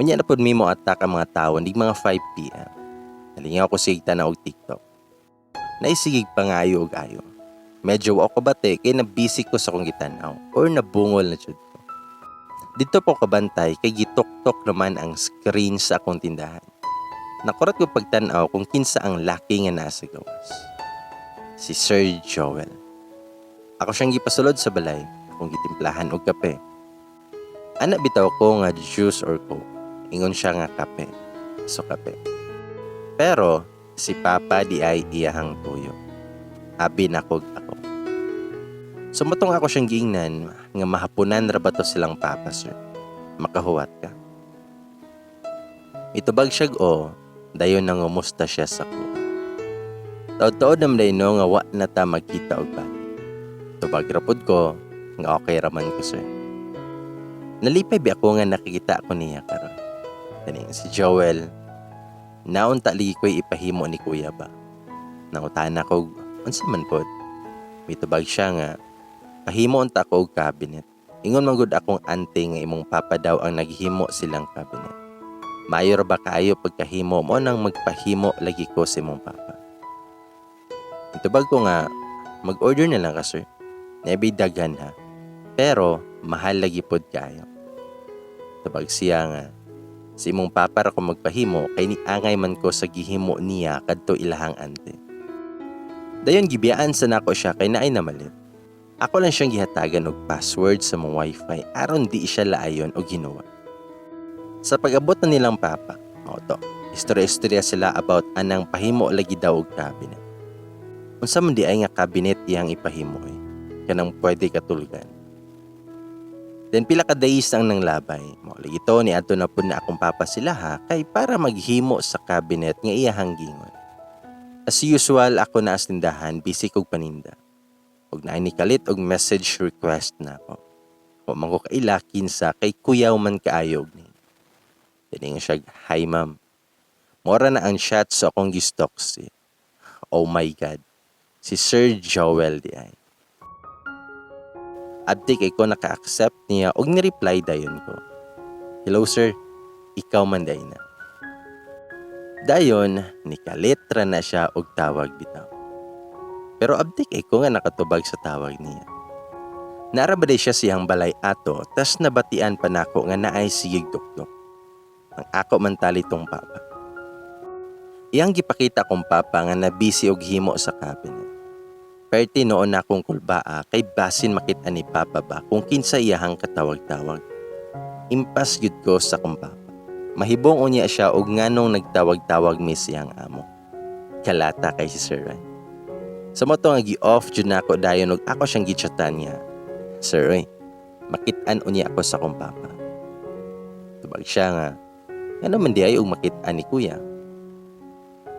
Unya na pod mi mo attack ang mga tawo nig mga 5 PM. Nalingaw ko sige tan-aw og TikTok. Naisigig pangayo og ayo. Medyo wa ko bate kay na-busy ko sa akong gitan-aw or nabungol na jud ko. Didto pa ko kabantay kay gituktok naman ang screen sa akong tindahan. Nakurat ko pagtan-aw kung kinsa ang laki nga naa sa gawas. Si Sir Joel. Ako siyang gipasulod sa balay, akong gitimplahan og kape. Ana bitaw ko nga juice or Coke. Ingon siya nga kape. So kape. Pero si Papa diay iyahang tuyo. Abi nakog ako. So mao tong ako siyang giingnan nga mahapunan ra ba to silang papa, sir. Makahuwat ka. Mitubag siya o dayon nangumusta siya sa ko. Taod-taod naman day no nga wa na ta magkita og balik. Tubag ra pod ko nga okay ra man ko, sir. Nalipay bi ako nga nakikita ko niya karon. Kaning si Joel, naunta lagi ko'y ipahimo ni kuya ba. Nangutana ko unsa man pod. Mitubag siya nga pahimo unta ko og cabinet. Ingon man gud akong auntie nga imong papa daw ang naghimo silang cabinet. Maayo ra ba kaayo pagkahimo mo nang magpahimo lagi ko sa imong papa. Mitubag ko nga mag-order na lang ka, sir. Nebi daghan ha. Pero mahal lagi pod kaayo. Tubag siya nga sa imong papa ra ko magpahimo kay niangay man ko sa gihimo niya kadto ilahang auntie. Dayon gibiyaan sa nako siya kay naay namalit. Ako lang siyang gihatagan og password sa mong wifi aron di siya laayon og hinuwa. Sa pag-abot na nilang papa, mao to, istorya-istorya sila about anang pahimo lagi daw og cabinet. Unsa man diay nga cabinet iyang ipahimo eh, kanang pwede katulgan. Then pila ka days ang nanglabay. Mao lagi to ni adto na pud na akong papa sila ha kay para maghimo sa cabinet nga iyahang gingon. As usual, ako na as tindahan, busy kog paninda. Ug naay nikalit og message request nako. Wa man ko kaila kinsa kay kuyaw man kaayo og ni. Tiningon siya, "Hi, ma'am." Mora na ang chat sa akong gistalk si. Oh my God. Si Sir Joel diay. Abti kay ko naka-accept niya og ni-reply dayon ko. "Hello, sir, ikaw man diay na." Dayon, nikaletra na siya og tawag bitaw. Pero abti kay ko nga nakatubag sa tawag niya. Nara ba day siya siyang balay ato, tas nabatian pa nako nga naay sigig dukdok. Ang ako man tali tong papa. Iyang gipakita kong papa nga nabisi og himo sa cabinet. Perti noon na akong kulbaa kay basin makita ni papa ba kung kinsa iyahang katawag-tawag. Impas gyud ko sa akong papa. Mahibong unya siya og nganong nagtawag-tawag mi siyang amo. Kalata kay si Sir Ray. Sa mao to nga gi-off jud nako dayon og ako siyang gichatan niya. "Sir oy, makit-an unya ako sa akong papa." Tubag siya nga, "Ngano man diay og makit-an ni kuya?"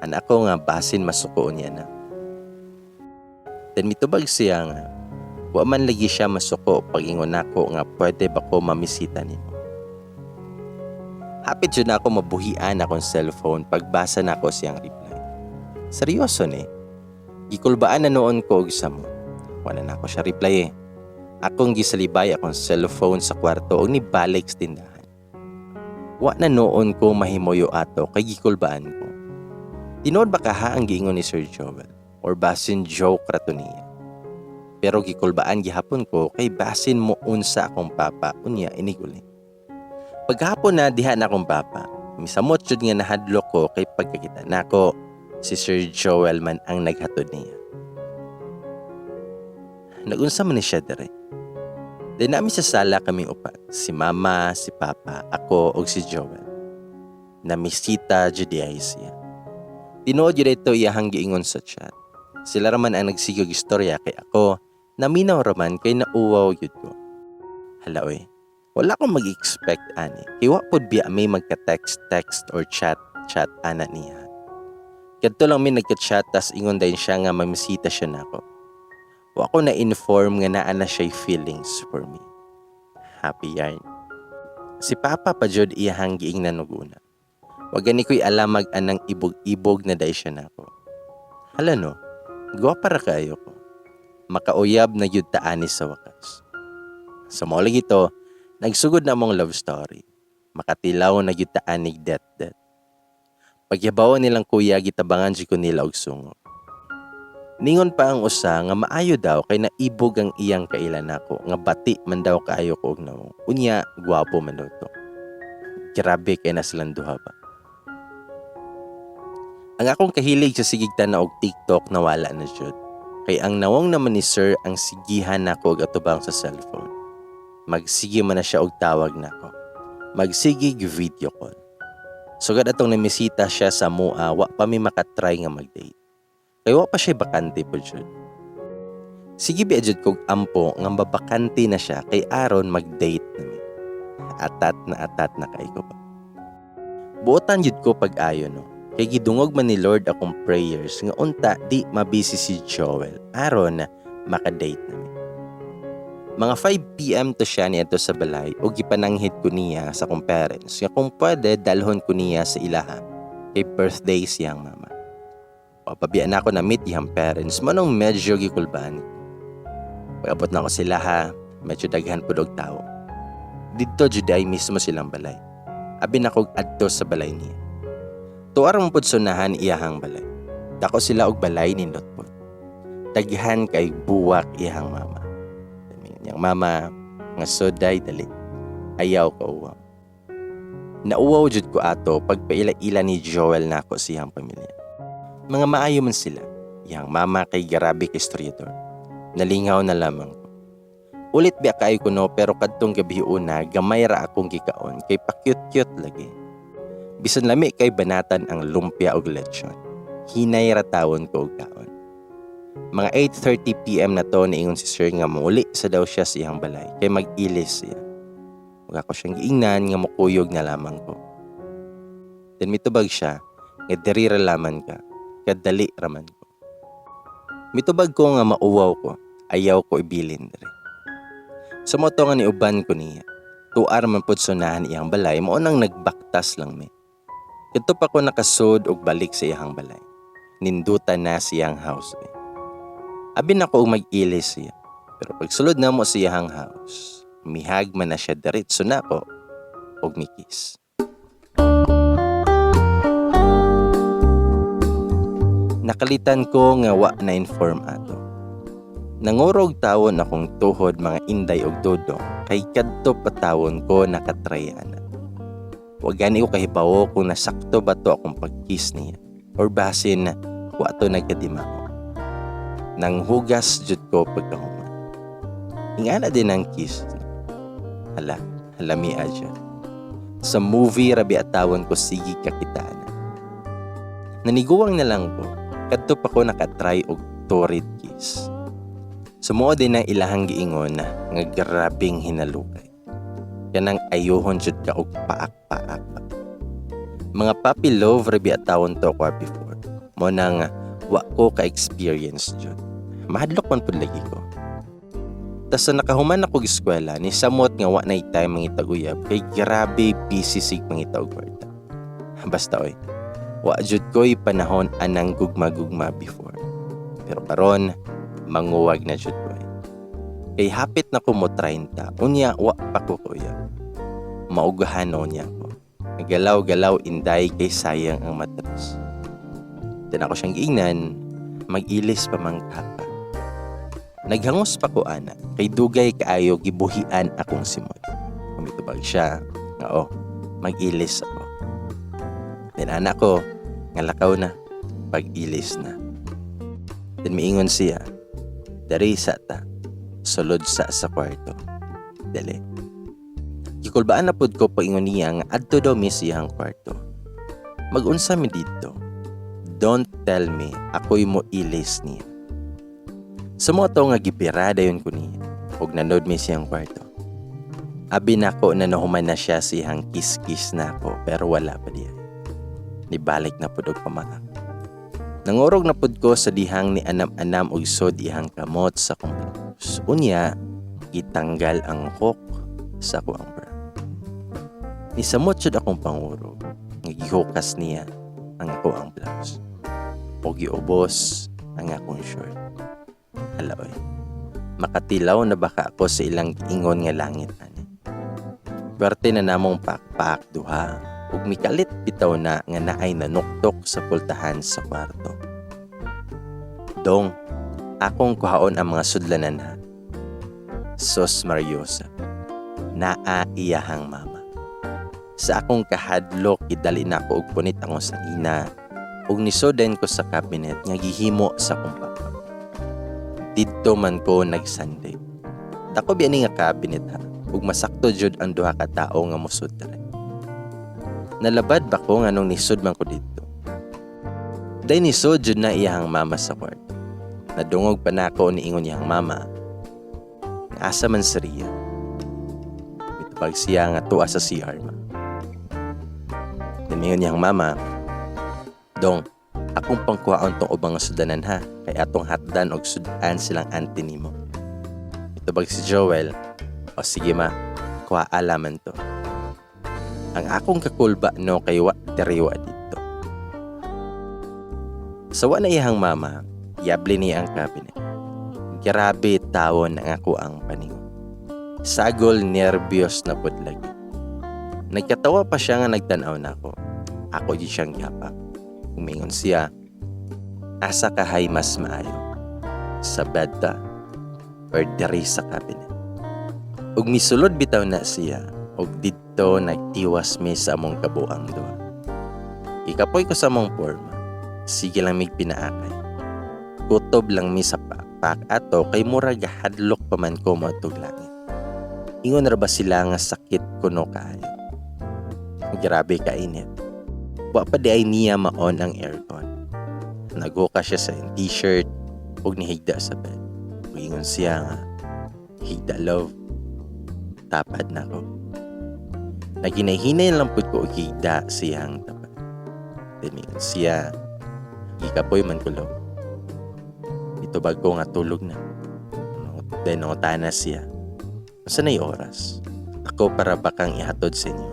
Ana ako nga basin masuko niya na. Then mitubag siya nga, wa man lagi siya masuko pag ingon nako nga pwede ba ko mamisita nimo. Hapit jud na ako mabuhian akong cellphone pagbasa nako siyang reply. Seryoso ni. Gikulbaan na noon ko og samot. Wala na ako siya reply eh. Akong gisalibay akong cellphone sa kwarto og nibalik sa tindahan. Wa na noon ko mahimuyo ato kay gikulbaan ko. Tinuod ba kaha ang giingon ni Sir Joel? Or basin joke ra to niya? Pero gikulbaan gihapon ko kay basin mo unsa akong papa unya iniguli. Paghapon na diha na akong papa. Misamot jud nga nahadlok ko kay pagkakita nako si Sir Joel man ang naghatod niya. Nagunsa man ni siya dire. Then nami sa sala kaming upat, si mama, si papa, ako ug si Joel. Namisita jud diay siya. Tinuod jud ito iyahang giingon sa chat. Sila raman ang nagsigog istorya kay ako, naminaw raman kay nauwaw jud ko. Hala oy, wala akong mag-expect ani. Kay wa pod biya may magka-text text or chat chat ana niya. Kadto lang mi nagka-chat tas ingon dayon siya nga mamisita siya nako. Wa ko na-inform nga naa na siya feelings for me. Happy yarn. Si Papa pa jud iyahang giingnan og una. Wa gani ko'y alamag anang ibog-ibog na day siya nako. Hala no, gwapa ra kaayo ko. Makauyab na gyud ta ani sa wakas. Sa mao lagi to, nagsugod na among love story. Makatilaw na gyud ta anig det-det. Paghibaw nilang kuya, gitabangan jud ko nila og sungo. Ningon pa ang usa nga maayo daw kay naibog ang iyang kaila nako nga bati man daw kaayo ko og nawong. Unya gwapo man daw to. Grabe kay na silang duha ba. Ang akong kahilig sa sigig tan-aw og TikTok nawala na jud. Kay ang nawong naman ni sir ang sigihan nako og atubang sa cellphone. Magsige man na siya og tawag nako. Magsigig video call. Sugad atong namisita siya sa mua, wa pa mi makatry nga mag-date. Kay wa pa siya bakante po jud. Sige biya jud kog ampo nga mabakante na siya kay aron mag-date na mi. Atat na kay ko pa. Buotan jud ko pag-ayo no. Kay gidungog man ni Lord akong prayers nga unta di mabisi si Joel aron makadate na mi. Mga 5 p.m. to siya niadto sa balay ug gipananghid ko niya sa akong parents nga kung pwede dalhon ko niya sa ilaha kay birthday siyang mama. O pabiya na ako na meet iyang parents manong medyo gikulbaan ko. Pag-abot na ako sila ha, medyo daghan pud og tao. Didto jud ay mismo silang balay. Abi na kog adto sa balay niya. Tuar mo pud sunahan iyahang balay. Dako sila og balay, nindot pud. Daghan kay buwak iyahang mama. Iyang mama nga suday dali. Ayaw ka uwaw. Nauwaw jud ko ato pagpaila-ila ni Joel nako siyang pamilya. Mga maayo man sila. Iyang mama kay grabe kay istoryador. Nalingaw na lamang ko. Ulit biya kaayo ko no, pero kadtong gabi una gamay ra akong gikaon kay pa-cute-cute lagi. Bisan lami kay banatan ang lumpia og lechon. Hinay ra tawon ko og kaon. Mga 8:30 p.m. na to niingon si sir nga muuli sa daw siya sa iyang balay kay mag-ilis siya. Ug ako siyang giingnan nga mukuyog na lamang ko. Then mitubag siya nga diri ra laman ka, kadali raman ko. Mitubag ko nga mauwaw ko, ayaw ko ibilin diri. Sa mao to nga niuban ko niya. Tuar man pud sunahan iyang balay, mao nang nagbaktas lang mi. Kadto pa ko nakasud og balik sa iyang balay. Nindutan na siyang house eh. Abi na ko og mag-ilis siya. Pero pagsulod na mo sa iyang house, mihag man na siya diretso nako og mikis. Nakalitan ko nga wa na inform ato. Nangurog tawon akong tuhod, mga inday og dudong, kay kadto patawon ko nakatry ana. Wa gani ko kahibawo kung nasakto ba to akong pag-kiss niya or basin wa to nagkadimao. Nanghugas jud ko pagkahuman. Ingana din ang kiss. Hala, lamia jud. Sa movie ra biya tawon ko sige kakitaan. Naniguwang na lang ko, kadto pa ko nakatry og torrid kiss. Sumuo din ang ilahang giingon nga grabing hinalukay. Kanang ayuhon jud ka og paak-paak ba. Mga puppy love ra biya tawon to ko before. Mo nang wa ko ka-experience jud. Mahadlok man pud lagi ko. Tas sa nakahuman ako eskwela, ni samot nga wa na time mangitag uyab kay grabe busy sig mangita og kwarta. Basta oy, wa jud ko'y panahon anang gugma-gugma before. Pero karon manguwag na jud ko. Kay hapit na ko mo 30, unya wa pa ko kauyab. Maugahan niya ko. Galaw-galaw inday kay sayang ang matras. Then ako siyang giingnan, mag-ilis pa man ka. Naghangos pa ko ana, kay dugay kaayo gibuhian akong simot. Kumitubag siya, nga oh, mag-ilis ako. Then anak ko, nga lakaw na, pag-ilis na. Then miingon siya, dari sa ta, sulod sa kwarto. Dali. Gikulbaan na pud ko paingon niya nga adto daw mi siyang kwarto. Mag-unsa mi didto? Don't tell me ako'y mo ilis niya. Sa mao to nga gibira dayon ko niya ug nanood mi siyang kwarto. Abi nako na nahuman na siya siyang kiss-kiss na ako pero wala pa diya. Nibalik na pud og pamaak. Nangurog na pud ko sa dihang ni anam-anam og sod iyang kamot sa akong blouse. Unya, gitanggal ang hook sa akong bra. Nisamot jud akong pangurog nga gihukas niya ang ako ang blouse. O giubos ang akong short. Hala oy. Makatilaw na baka ako sa ilang ingon nga langit ani. Pwerte na namong pakpak duha ug mikalit bitaw na nga naay nanuktok sa pultahan sa kwarto. "Dong, akong kuhaon ang mga sudlanan ha." Sus Mariosa, naa iyahang mama. Sa akong kahadlok, gidali na ako og punit akong sanina ug nisoden ko sa cabinet nga gihimo sa akong papa. Didto man ko nagsandig. Dako biya ni nga cabinet ha, ug masakto jud ang duha ka tawo nga mosud diri. Nalabad ba ko nganong nisod man ko didto? Day nisod jud na iyahang mama sa kwarto. Nadungog pa nako niingon iyang mama nga asa man si Ria. Mitubag siya nga tuwa sa CR, ma. Then miingon iyang mama, "Dong, akong pangkuhaon tong ubang nga sudanan ha, kay atong hatdan og sudan silang auntie nimo." Mitubag si Joel, "O sige ma, kuha alaman to." Ang akong kakulba no kay wa diriwa dito. Sa wa na iyang mama, yabli niya ang cabinet. Grabe tawon ang ako ang paningon. Sagol nerbyos na pud lagi. Nagkatawa pa siya nga nagtanaw na ako. Ako di siyang gihapak. Umingon siya, "Asa ka hay mas maayo? Sa bed ta or diri sa cabinet?" Ug misulod bitaw na siya ug didto nagtiwas mi sa among kabuang duha. Ikapoy ko sa among porma. Sige lang mig pinaakay. Kutob lang mi sa pakpak ato kay murag hadlok pa man ko moadtog langit. Ingon ra ba sila nga sakit kuno kaayo. Grabe kainit. Wa pa di ay niya ma-on ang aircon. Naghuka siya sa iyang t-shirt ug nihigda sa bed. Ug ingon siya nga, "Higda, love. Tapad na ko." Naghinay-hinay lang pud ko og higda sa iyang tapat. Then ingon siya, "Gikapoy man ko, love." Itubag ko nga tulog na. Then nangutana siya, "Unsa na oras? Ako para ba kang ihatod sa inyo?"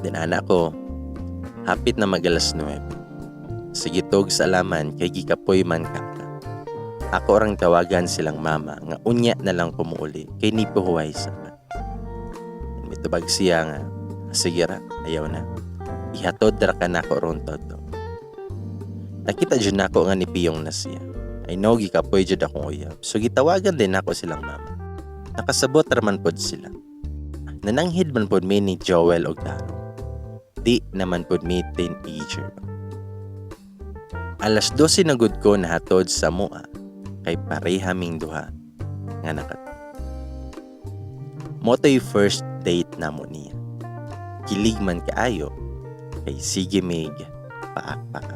Then ana ko, "Hapit na mag alas 9. Sige tog sa alaman kay gikapoy man ka. Ako orang tawagan silang mama nga unya na lang kumuuli kay ni puhuway sa ka." Mitubag siya nga, "Sige ra, ayaw na. Ihatod ra ka nako ron todo." Nakita jud nako nga nipiyong na siya. I know gikapoy jud akong uyab. So gitawagan din nako silang mama. Nakasabot raman pod sila. Nananghid man pod mi ni Joel og tarong. Di naman pod mi teenager ba. Alas 12 na gud ko nahatod sa mua kay pareha ming duha nga nakat. Mao to'y first date namo niya. Kilig man kaayo kay sige mig paak-paak.